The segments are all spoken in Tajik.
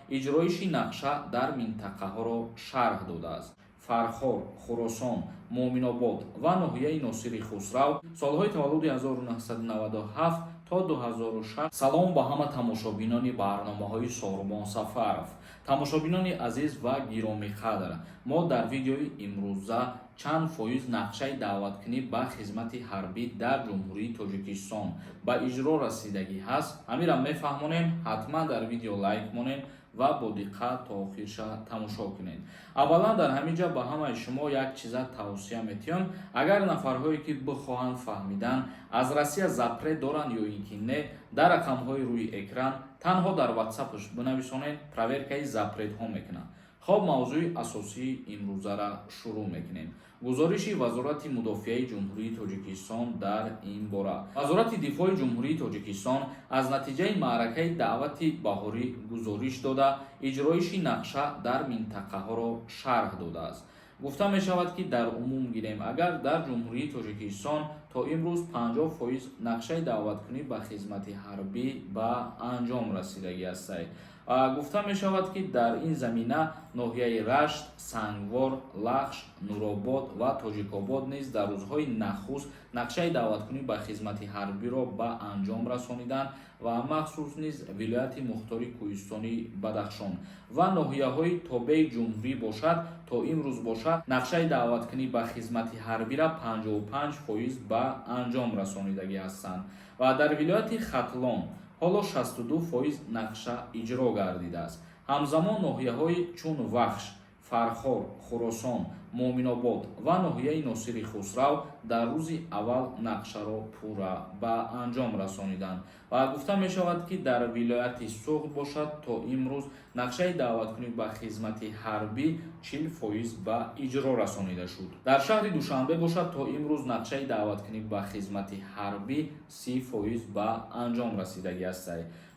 Иҷроиши нақша дар минтақаҳоро шарҳ додааст. Фархор, Хуросон, Муъминобод ва ноҳияи Носири Хусрав, солҳои таваллуди 1997 то 2006. Салом ба ҳама тамошобинони барномаҳои Сорубон Сафаров. Тамошобинони азиз ва гиромиқадр, мо дар видеои имрӯза чанд фоиз нақшаи даъваткунӣ ба хизмати ҳарбӣ дар Ҷумҳурии Тоҷикистон ба иҷро расидагӣ ҳаст, ҳамира мефаҳмонем. Ҳатман дар видео лайк монед ва бо диққат то охирша тамошо кунед. Аввалан, дар ҳамин ҷа ба ҳамаи шумо як чиза тавсия метиҳам: агар нафарҳое ки бихоҳанд фаҳмидан, аз Россия запрет доранд ё ин ки не, дар рақамҳои рӯи экран танҳо дар Ватсапш бинависонед, проверкаи запретҳо мекунанд. Хоб, мавзӯи асосии имрӯзара шурӯъ мекунем. Гузориши Вазорати мудофиаи Ҷумҳурии Тоҷикистон дар ин бора. Вазорати дифои Ҷумҳурии Тоҷикистон аз натиҷаи маъракаи даъвати баҳорӣ гузориш дода, иҷроиши нақша дар минтақаҳоро шарҳ додааст. Гуфта мешавад, ки дар умум гирем агар, дар Ҷумҳурии Тоҷикистон то имрӯз 50% нақшаи даъваткунӣ ба хизмати ҳарбӣ ба анҷом расидагӣ ҳастад. Гуфта мешавад, ки дар ин замина ноҳияи Рашт, Сангвор, Лахш, Нуробод ва Тоҷикобод низ дар рӯзҳои нахуст нақшаи даъваткунӣ ба хизмати ҳарбиро ба анҷом расониданд ва махсус низ вилояти мухтори кӯҳистонии Бадахшон ва ноҳияҳои тобеи ҷумҳурӣ бошад, то имрӯз бошад, нақшаи даъваткунӣ ба хизмати ҳарбира 55% ба анҷом расонидагӣ ҳастанд ва дар вилояти Хатлон ҳоло 62% нақша иҷро гардидааст. Ҳамзамон ноҳияҳои чун Вахш, Фархор, Хуросон, Муъминобод ва ноҳияи Носири Хусрав дар рӯзи аввал нақшаро пурра ба анҷом расониданд. Ва гуфта мешавад, ки дар вилояти Суғд бошад, то имрӯз нақшаи даъваткунӣ ба хизмати ҳарбӣ 40% ба иҷро расонида шуд. Дар шаҳри Душанбе бошад, то имрӯз нақшаи даъваткунӣ ба хизмати ҳарбӣ 30% ба анҷом расидагӣ аст.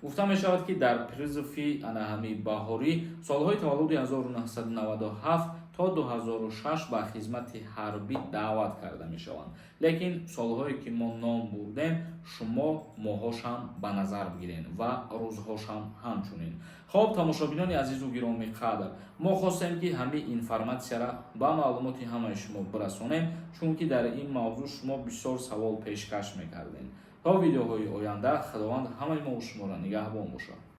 Гуфта мешавад, ки дар призыви анаҳами баҳорӣ солҳои таваллуди 1997 то 2006 ба хизмати ҳарбӣ даъват карда мешаванд, лекин солҳое ки мо ном бурдем, шумо моҳошам ба назар бигирен ва рӯзҳошам ҳамчунин. Хоб, тамошобинони азизу гиромиқадр, мо хостем, ки ҳамин информатсияра ба маълумоти ҳамаи шумо бирасонем, чунки дар ин мавзӯъ шумо бисёр савол пешкаш мекардем. То видеоҳои оянда, Худованд ҳамаи мову шуморо нигаҳбон бошад.